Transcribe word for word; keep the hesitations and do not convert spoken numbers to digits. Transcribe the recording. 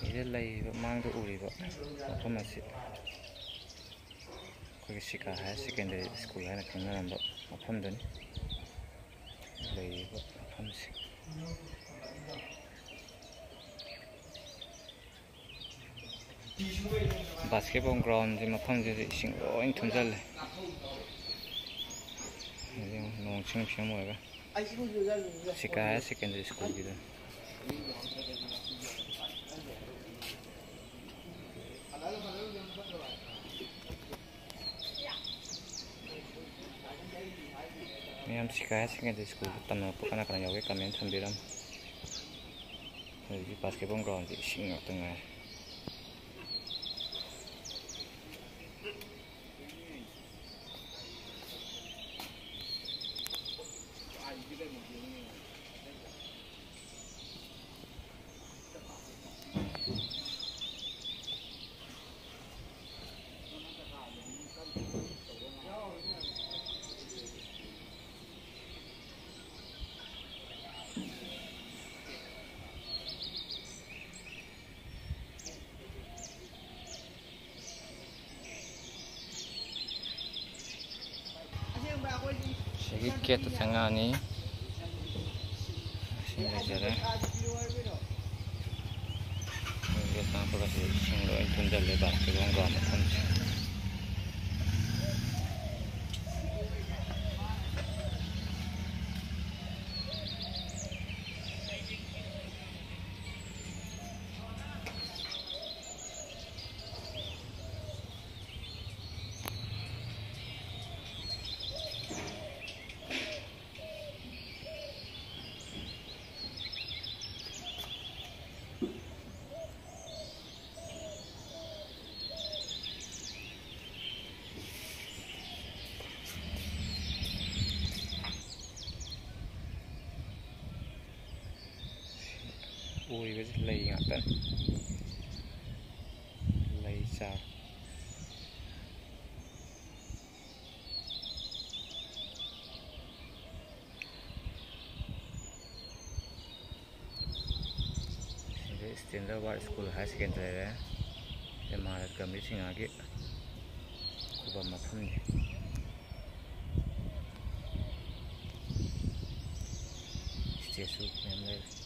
ꯁꯤꯗ ꯂꯩꯔꯤꯕ ꯃꯥꯡꯗ ꯎꯔꯤꯕ ꯃꯐꯝ ꯑꯁꯤ ꯑꯩꯈꯣꯏꯒꯤ ꯁꯤꯀꯥ ꯍꯥꯌꯔ ꯁꯦꯀꯦꯟꯗꯔꯤ ꯁ꯭ꯀꯨꯜ ꯍꯥꯏꯅ ꯈꯪꯅꯔꯝꯕ ꯃꯐꯝꯗꯨꯅꯤ꯫ ꯂꯩꯔꯤꯕ ꯃꯐꯝꯁꯤ꯫ ꯕꯥꯁꯀꯦꯠꯕꯣꯜ ꯒ꯭ꯔꯥꯎꯟꯁꯦ ꯃꯐꯝꯁꯤꯗ ꯏꯁꯤꯡ ꯂꯣꯏ ꯊꯨꯝꯖꯤꯜꯂꯦ꯫ ꯍꯧꯖꯤꯛ ꯅꯣꯡ ꯆꯤꯡ ꯐꯤꯕꯝ ꯑꯣꯏꯔꯒ ꯁꯤꯀꯥ ꯍꯥꯌꯔ ꯁꯦꯀꯦꯟꯗꯔꯤ ꯁ꯭ꯀꯨꯜꯒꯤꯗ꯫ ꯃꯌꯥꯝ ꯁꯤꯀꯥ ꯍꯥꯌꯔ ꯁꯦꯀꯦꯟꯗꯔꯤ ꯁ꯭ꯀꯨꯜꯗ ꯇꯝꯅꯔꯛꯄ ꯀꯅꯥ ꯀꯅꯥ ꯌꯥꯎꯒꯦ ꯀꯃꯦꯟ ꯊꯝꯕꯤꯔꯝꯃꯨ꯫ ꯍꯧꯖꯤꯛꯇꯤ ꯕꯥꯁꯀꯦꯠꯕꯣꯜ ꯒ꯭ꯔꯥꯎꯟꯁꯦ ꯏꯁꯤꯡ ꯉꯥꯛꯇ ꯉꯥꯏꯔꯦ꯫ ꯁꯤꯒꯤ ꯒꯦꯠꯇ ꯆꯪꯉꯛꯑꯅꯤ꯫ ꯁꯤ ꯂꯩꯖꯔꯦ꯫ ꯒꯦꯠ ꯆꯪꯉꯛꯄꯒ ꯁꯤꯗ ꯏꯁꯤꯡ ꯂꯣꯏ ꯊꯨꯝꯖꯤꯜꯂꯦ ꯕꯥꯁꯀꯦꯠꯕꯣꯜ ꯒ꯭ꯔꯥꯎꯟ ꯃꯐꯝꯁꯦ꯫ ꯑꯣꯏꯕꯁꯤ ꯂꯩ ꯉꯥꯛꯇꯅꯤ꯫ ꯂꯩ ꯆꯥꯔ꯫ Standard Ward School Higher Secondary ꯂꯩꯔꯦ꯫ ꯁꯤ ꯃꯍꯥꯔꯥꯖ ꯀꯔꯝꯕꯤꯔ ꯁꯤꯡꯍꯒꯤ ꯈꯨꯕꯝ ꯃꯐꯝꯅꯤ꯫ Statue ꯃꯌꯥꯝ ꯂꯩꯔꯦ꯫